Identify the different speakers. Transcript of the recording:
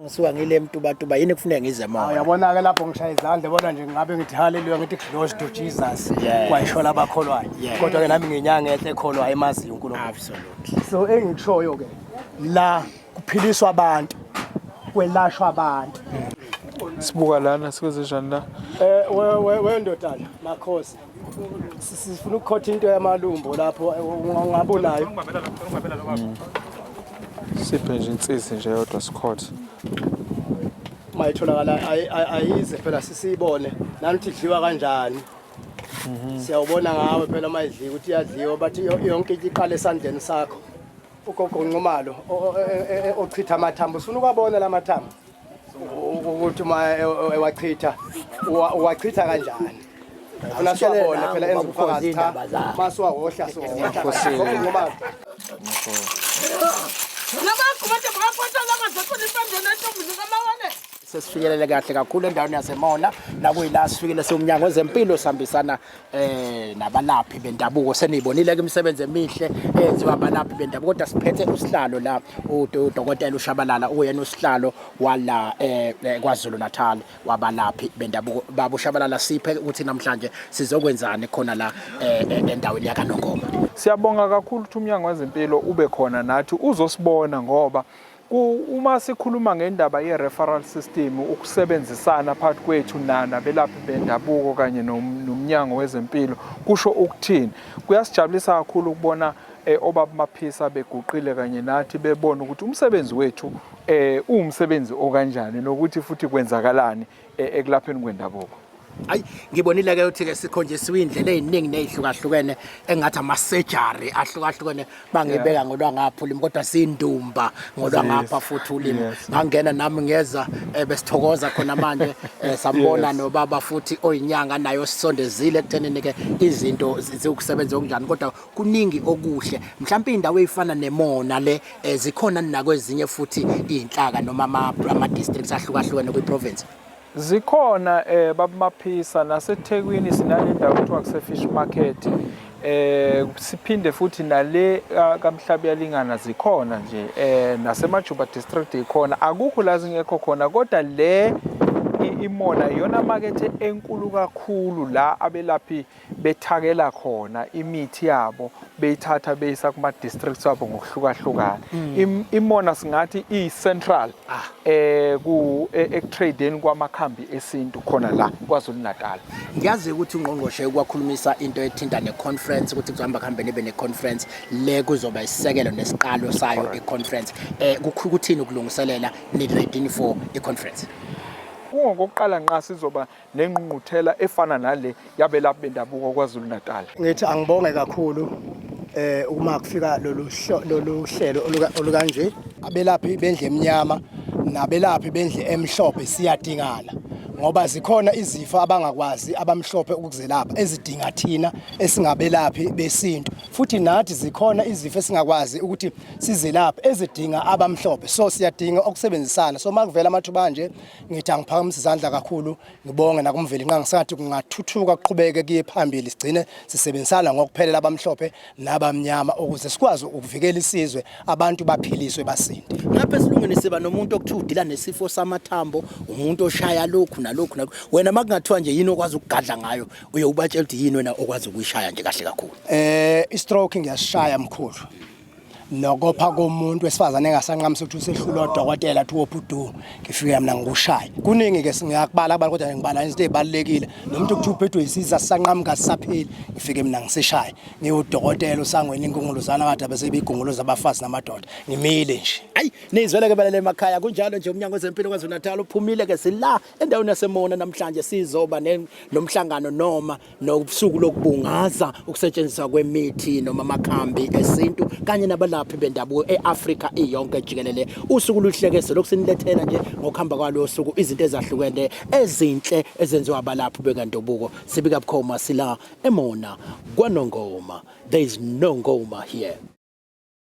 Speaker 1: Ngisuka ngile Mtubatuba yini kufuneka ngize
Speaker 2: Hawu,
Speaker 1: mona.
Speaker 2: Yabona-ke lapho ngishaya izandla, yabona nje ngabe ngithi haleluya, ngithi glory to Jesus. Kwayishola abakholwayo. Kodwa-ke nami nginyanga enhle ekholwayo emaziyo uNkulunkulu.
Speaker 1: Absolutely.
Speaker 2: So engikushoyo-ke la kuphiliswa abantu, kwelashwa abantu.
Speaker 3: Sibuka lana sikwenzenjani la?
Speaker 2: Eh we ndodana makhosi. Sifuna ukukhotha into yamalumbo lapho ungabonayo.
Speaker 3: Siphe nje insisi nje yodwa sikhothe.
Speaker 2: Mayitholakala ayize phela sisiyibone nanokuthi idliwa kanjani. Siyawubona ngawe phela mayidliwa ukuthi iyadliwa, bathi yonke into iqala esandleni sakho. Ugogo Nxumalo ochitha amathambo, ufuna ukwabona la mathambo ukuthi uma ewachitha uwachitha kanjani. Funa siwabone phela enza ubufakazi, cha masiwahohla siwahohla. Gogo Nxumalo.
Speaker 1: Sesifikelele kahle kakhulu endaweni yaseMona nakuyila sifikile siwumnyango wezempilo sihambisana nabalaphi bendabuko. Seniyibonile ke imisebenzi emihle eyenziwa abalaphi bendabuko, kodwa siphethe usihlalo la udokotela uShabalala uyena usihlalo wala KwaZulu Natal wabalaphi bendabuko. Baba uShabalala, siphe ukuthi namhlanje sizokwenzani khona la endaweni yakaNongoma.
Speaker 3: Siyabonga kakhulu ukuthi umnyango wezempilo ube khona nathi uzosibona, ngoba uma sikhuluma ngendaba ye-referral system, ukusebenzisana phakathi kwethu nabelaphi bendabuko kanye nomnyango wezempilo kusho ukuthini. Kuyasijabulisa kakhulu ukubona obaba Maphisa beguqile kanye nathi, bebona ukuthi umsebenzi wethu uwumsebenzi okanjani nokuthi futhi kwenzakalani ekulapheni kwendabuko.
Speaker 1: Ayi, ngibonile ke ukuthi ke sikhonjisiwe indlela eziningi nezihlukahlukene engathi ama surgery ahlukahlukene, bangibeka ngolwangapha ulimi kodwa sindumba ngolwangapha futhi ulimi. Ngangena nami ngeza besithokoza khona manje sambona nobaba futhi oyinyanga naye osondezile ekuthenini ke izinto ziwukusebenza okunjani, kodwa kuningi okuhle. Mhlawumbe indawo ezifana neMona le zikhona nakwezinye futhi izinhlaka noma ama districts ahlukahlukene kwi province?
Speaker 3: Zikhona baba Maphisa, naseThekwini sinale ndawo kuthiwa kuse Fish Market, siphinde futhi nale kaMhlabuyalingana zikhona nje, naseMajuba District ikhona, akukho la zingekho khona, kodwa le iMona iyona makethe enkulu kakhulu la abelaphi bethakela khona imithi yabo, beyithatha beyisa kuma districts wabo ngokuhlukahlukana. IMona singathi iyi central ku ekutradeni kwamakhambi esintu khona la KwaZulu Natal.
Speaker 1: Ngiyazi ukuthi ungqongqoshe ukwakhulumisa into ethinta ne-conference, ukuthi kuzohamba kuhambe nibe ne-conference le kuzoba isisekelo nesiqalo sayo i-conference. Kuthini ukulungiselela, ni ready for i-conference?
Speaker 3: Kungokokuqala nqa sizoba nengqungquthela efana nale yabelaphi bendabuko KwaZulu Natal.
Speaker 2: Ngithi angibonge kakhulu uma kufika lolu hlelo olukanje. Abelaphi bendle emnyama nabelaphi bendle emhlophe siyadingana, ngoba zikhona izifo abangakwazi abamhlophe ukuzelapha ezidinga thina esingabelaphi besintu, futhi nathi zikhona izifo esingakwazi ukuthi sizelaphe ezidinga abamhlophe, so siyadinga ukusebenzisana. So makuvela amathuba nje, ngithi angiphakamise izandla kakhulu, ngibonge nakuMvelinqangi, ngisathi kungathuthuka kuqhubeke kuye phambili, sigcine sisebenzisana ngokuphelela abamhlophe nabamnyama ukuze sikwazi ukuvikela isizwe, abantu baphiliswe basinde.
Speaker 1: Ngapha esilungwini siba nomuntu okuthiwa udila nesifo samathambo, umuntu oshaya lokhu nalokhu nalokhu. Wena makungathiwa nje yini okwazi ukugadla ngayo, uye ubatshela ukuthi yini wena okwazi ukuyishaya nje kahle kakhulu?
Speaker 2: I-stroke ngiyasishaya mkhulu, nokopha komuntu wesifazane engasanqamisa ukuthi usehlulwa odokotela athi wopha udu, ngifike mina ngikushaya. Kuningi ke singakubala kubala, kodwa ngibala izinto ezibalulekile. Nomuntu okuthiwa uphethwe yisisa sisanqamuka sisapheli, ngifike mina ngisishaye. Ngiwudokotela usangweni inkunguluzana kade bese ibigunguluza abafazi namadoda, ngimile nje.
Speaker 1: Ayi, nizwele ke balele emakhaya, kunjalo nje umnyango wezempilo KwaZulu Natal uphumile ke sila endaweni yaseMona namhlanje sizoba nomhlangano noma nosuku lokubungaza ukusetshenziswa kwemithi noma amakhambi esintu kanye nabalaphi bendabuko e-Afrika iyonke jikelele. Usuku luhleke selokhu sinilethela nje ngokuhamba kwalo suku izinto ezahlukene ezinhle ezenziwa abalaphi bekandabuko. Sibika bukhoma sila eMona kwaNongoma. There is no ngoma here.